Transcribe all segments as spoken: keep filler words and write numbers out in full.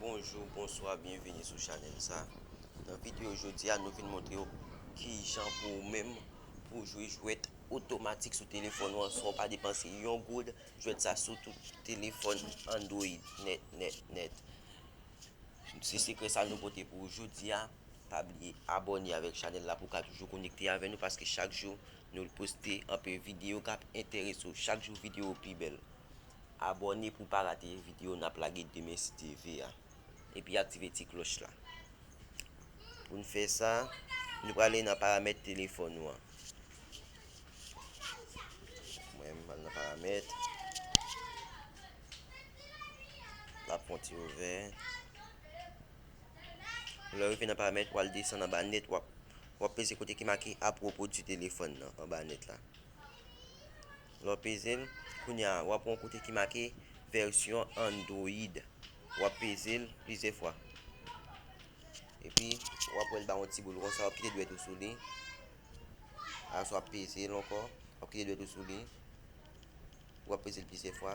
Bonjou, bonswa, byenveni sou chanèl sa. Nan videyo jodi a, nou vin montre w kijan pou ou menm pou w jwe jwèt otomatik sou telefòn ou an san w pa depanse yon goud. Jwèt sa sou tout telefòn Android nèt, nèt, nèt. Se sekrè sa nou pote pou ou jodi a. Pa bliye abòne avèk chanèl la pou w ka toujou konekte avè nou, paske chak jou nou poste anpil videyo k ap enterese w. Chak jou videyo pi bèl. Abòne pou w pa rate videyo n ap lage demen si Dye ve a. Epi aktive ti klòch la. Pou n fè sa, nou prale nan paramèt telefòn ou an. Mwen, m al nan paramèt. L ap fè yon ti ouvè. Lè w rive nan paramèt, w al desann anba nèt, w ap, w ap peze kote ki make apwopo di telefòn nan, anba nèt la. Lè w peze l, kounye a, w ap wè yon kote ki make vèsyon Android. W ap peze l plizyè fwa. Epi, w ap wè l ba yon ti boul konsa, w ap kite dwèt ou sou li. Apre sa, w ap peze l ankò, w ap kite dwèt ou sou li. W ap peze l plizyè fwa.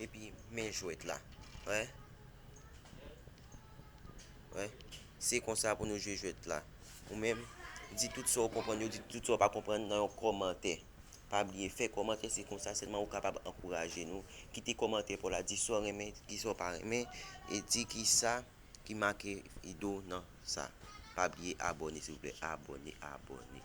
Epi, men jwèt la. Wè. Wè. Se konsa pou nou jwe jwèt la. Ou menm, di tout sa w konprann yo, di tout sa w pa konprann nan yon kòmantè. Pa bliye, fè kòmantè, se konsa sèlman ou kapab ankouraje nou. Kite kòmantè pa w la, di sa w renmen, ki sa w pa renmen, e di ki sa ki make ide w nan sa. Pa bliye abòne, silvouplè, abòne, abòne.